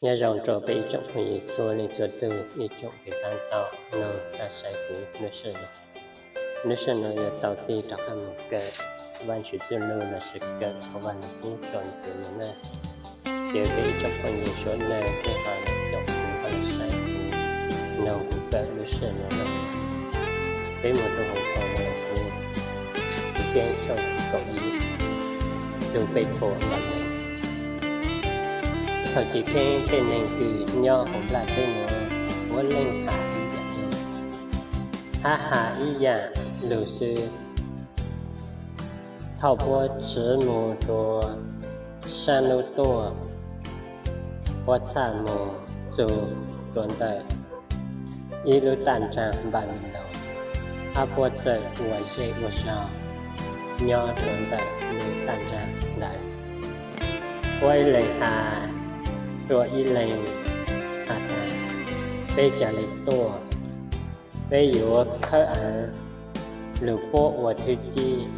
Nyob zoo rau peb ib tsoom phooj ywg txhua leej txhua tus, ib tsoom kev tab tom mloog thiab saib kuv lub sij hawm no. Lub sij hawm no yuav tau tig rov qab mus kawm Vajtswv txuj lus lossis kawm hauv Vaj Lug Kub txuas ntxiv no na. Ces peb ib tsoom phooj ywg suav dawg peb ho los caum kuv, ho los saib kuv, mloog kuv kawm lub sij hawm no na. Peb mus rau hauv phau Vaj Lug Kub, Chivkeeb tshooj kaum ib, lug peb thuam npaum no. Thaum Chivkeeb tej neeg kws nyob hauv nplaj teb nuav puav leej has ib yam lug, hab has ib yam lug xwb. Thaum puab tsiv mus rua saab nub tuaj, puab txhaj mus txug rua ntawm ib lub taj nraag Npaj Lug Loos, hab puab txawm ua zej ua zog nyob rua ntawm lub taj nraag ntawd. Puab ib leeg has rua ib leeg has tas, peb ca le tuaj, peb yuav khawb aav lug puab ua thwj cib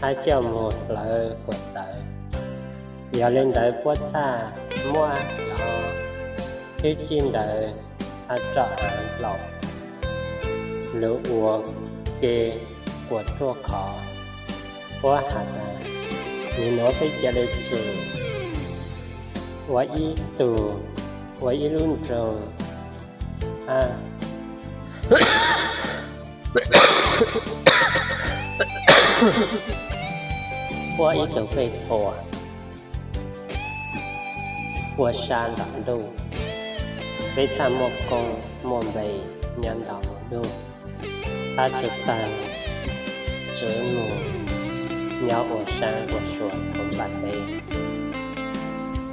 hab coj mus hlawv kuam tawv. Yog le ntawd puab txhaj muab cov thwj cib ntawd hab roj aav nplaum lug ua ke kuam ruaj khov. Puab has tas, nwg nuav peb ca le tsim ua ib tug, ua ib lub nroog hab puab ib tug peb thuam ua sab ntaum ntuj, peb txhaj muaj koob muaj npe nyob ntau lug ntuj, hab tsi tawg tsi muag nyob ua saab ua sua hauv nplaj teb.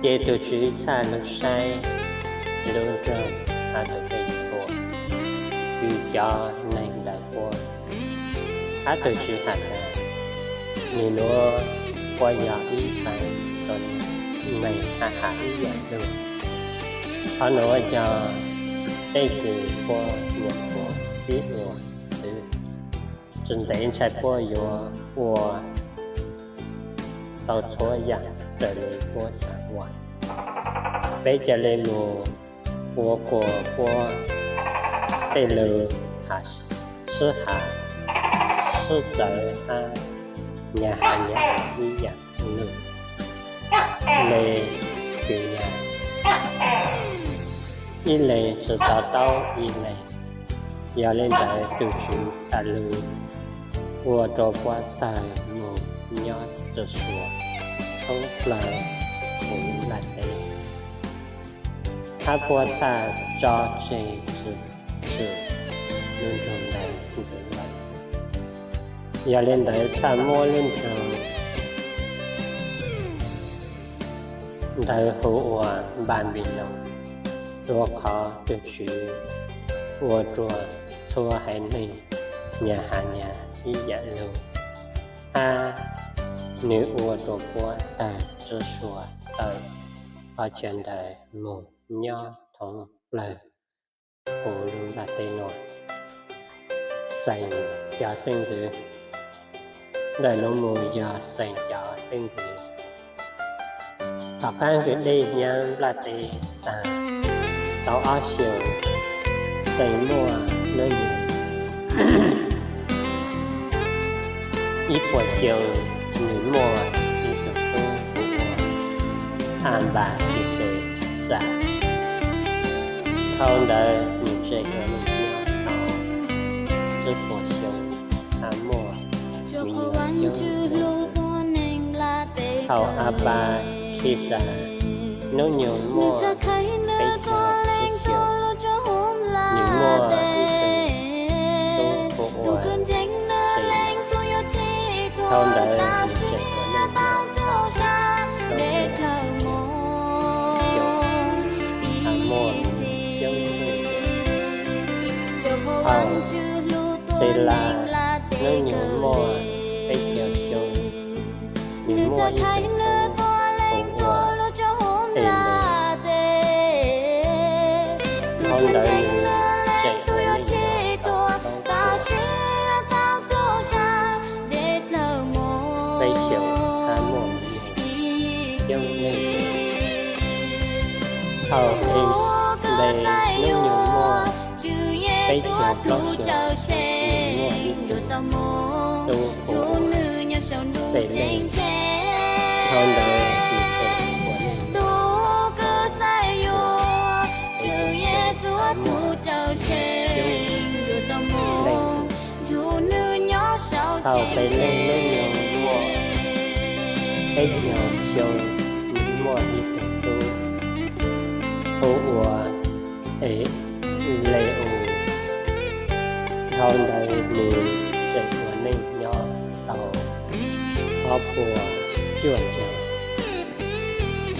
Ces tug Tswv txhaj lug saib lub nroog hab tug peb thuam kws cov neeg ntawd ua, hab tug Tswv has tas, nwg nuav puab yog ib pab tug neeg has has ib yam lug. Qhov nuav yog tej kws puab nyuam qhuav pib ua xwb, tsi ntev ntshai puab yuav ua tau txhua yam raws li puab xaav ua. Peb ca le mus ua kuas puab tej lug sib has, sib txawv hab nyag has nyag ib yam lug, le kws nyag ib leeg tsi to taub ib leeg. Yog le ntawd tug Tswv txhaj lug ua rua puab tawg mus nyob rua suav thoob plawg huv nplaj teb, hab puab txhaj tso tseg tsi tshwm lub nroog ntawd ntxiv lawm. Yog le ntawd txhaj muab lub nroog ntawd hu ua Npanpiloos, rua qhov tug Tswv ua rua txhua haiv neeg nyag has nyag ib yam lug, hab nwg ua rua puab tawg rua suav tawm qhov chaw ntawd mus nyob thoob plawg huv lub nplaj teb nuav. Xeem cov xeeb ntxwv, ntawm nuav mus yog xeem cov xeeb ntxwv. Tom qaab kws dej nyaab nplaj teb taag, tau ob xyoos xeem muaj hnub nyoog ib puas xyoo, nwg muaj ib tug tub hu ua Anpatisaxas. Dhau ntawd nwg tseem ua neej nyob tau tsib puas xyoo hab muaj me nyuam coob leej. Thaum Anpatisaxas hnub nyoog muaj peb caug tsib xyoos, nwg muaj ib tug tub hu ua Selas. Dhau ntawd nwg tseem ua neej nyob tau plaub puas xyoo hab muaj me nyuam coob leej. Thaum Selas hnub nyoog muaj peb caug xyoo, nwg muaj ib tug tub hu ua Eles. Dhau ntawd nwg tseem ua neej nyob tau plaub puas peb xyoos hab muaj me nyuam coob leej. Thaum Enleus hnub nyoog muaj peb caug plaub xyoos, nws muaj ib tug tub hu ua Pelees. Dhau ntawd nws tseem ua neej nyob tau ob puas cuaj caum, muaj coob leej txiv. Thaum Pelees hnub nyoog muaj peb caug xyoo, nws muaj ib tug tub hu ua Eleus. Dhau ntawd nws tseem ua neej nyob tau ob puas cuaj caum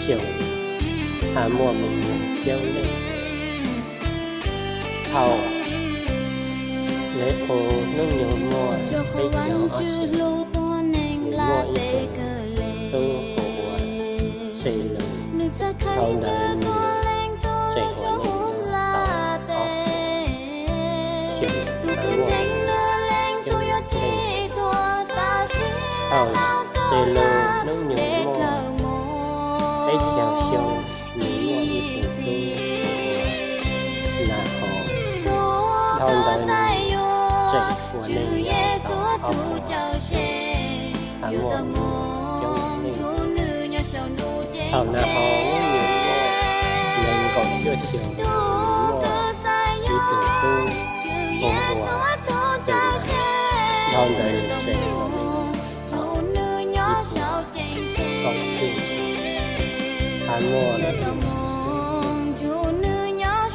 xyoo, ho muaj me nyuam coob leej txiv. Thaum Eleus hnub nyoog muaj peb caug ob xyoos, nws muaj ib tug tub hu ua Selus. Dhau ntawd nws tseem ua neej nyob tau ob puas xyoo, ho muaj coob leej txiv. Thaum Selus hnub nyoog muaj peb caug xyoo, nws muaj ib tug tub hu ua Nahos. Dhau ntawd nws tseem ua neej nyob tau ob puas xyoo, ho muaj me nyuam coob leej txiv. Thaum Nahos hnub nyoog muaj nees nkaum cuaj xyoos, nws muaj ib tug tub hu ua Tilas. Dhau ntawd nws tseem ua neej nyob tau ib puas kaum cuaj xyoos, ho muaj me nyuam coob leej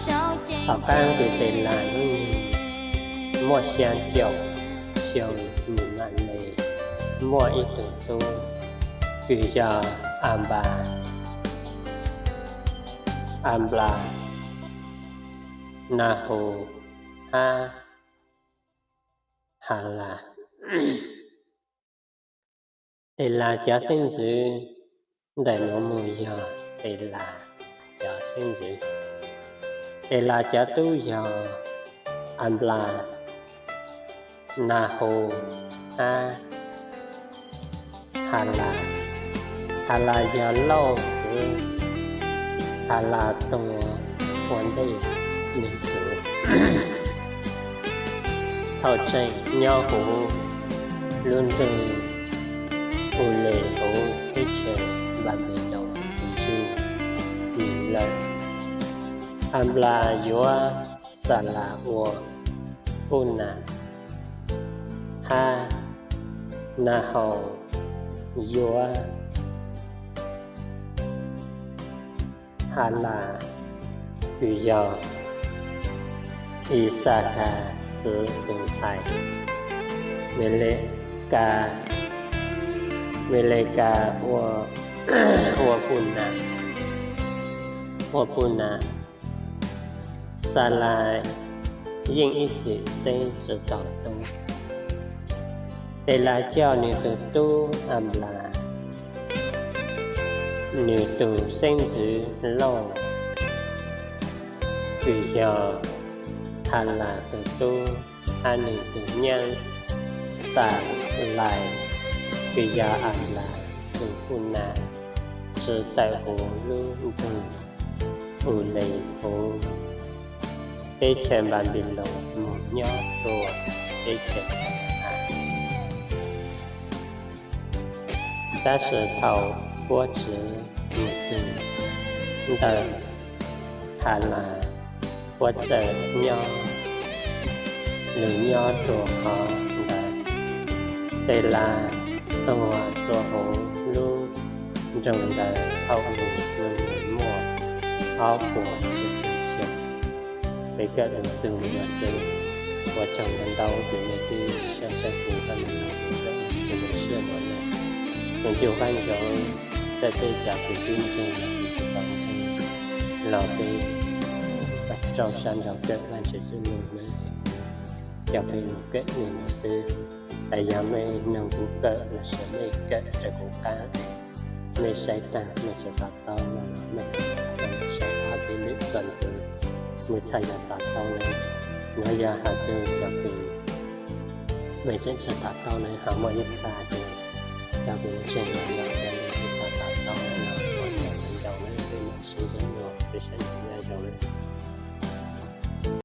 txiv. Tom qab ntawd Tilas hnub nyoog muaj xya caum xyoo, nws mam li muaj ib tug tub kws yog Anpas, Anplas, Nahus hab Halas. Tilas cov xeeb ntxwv ntawm nuav mus yog Tilas cov xeeb ntxwv. Tilas cov tub yog Anplas, Nahus hab Halas. Halas yog Lauj txwv. Halas tuag ua ntej nwg txwv. Thaum tseem nyob huv lub nroog Ules huv teb chaws Npanpiloos yug nwg lawm, Anplas yuav Xalas ua puj nam, hab Nahus yuav Halas, kws yog Ixakhas txwv tus ntxhais. Melekas, Melekas ua puj nam, ua puj nam. Xalas yeej ib txwm xeeb tsi tau tub. Tilas coj nwg tug tub Anplas, nwg tug xeeb ntxwv Lauj, kws yog Halas tug tub, hab nwg tug nyaab Xalais, kws yog Anplas tug puj nam, tsi tawm huv lub nroog Ules huv teb chaws Npanpiloos moog nyob rua teb chaws Kanaaas. Tab sis thaum puab tsi moog txug ntawm Halas, puab txawm nyob, lug nyob rua qhov ntawd. Tilas tuag rua huv lub nroog ntawd thaum nws muaj ob puas tsib caug xyoo. Peb kawm lug txug le nuav xwb. Ua tsaug ntau ntau kuv mej tub saib saib kuv Vaajtswv lug txug le nuav na. Kuv ncu Vaaj Ntsoov txawm tej cov kwv tij ntseeg los sis tsis tau ntseeg los peb rau sab nraud kawm Vaajtswv txuj lug na, coj peb lug kawm le nuav xwb. Es yog mej noog kuv kawm los sis mej kawm rua kuv qaab, mej saib taag mej tsi to taub no los mej saib ob peb lwm txuas ntxiv, mej txhaj yog to taub na. Nuav yog has txug cov kws mej tseem tsi to taub na, ho muaj ib txha ces cov kws ntseeg los yog cov kws tsi to taub na, ua tsaug ntau ntau na peb mej sib ntsib dlua. Saib zoo li.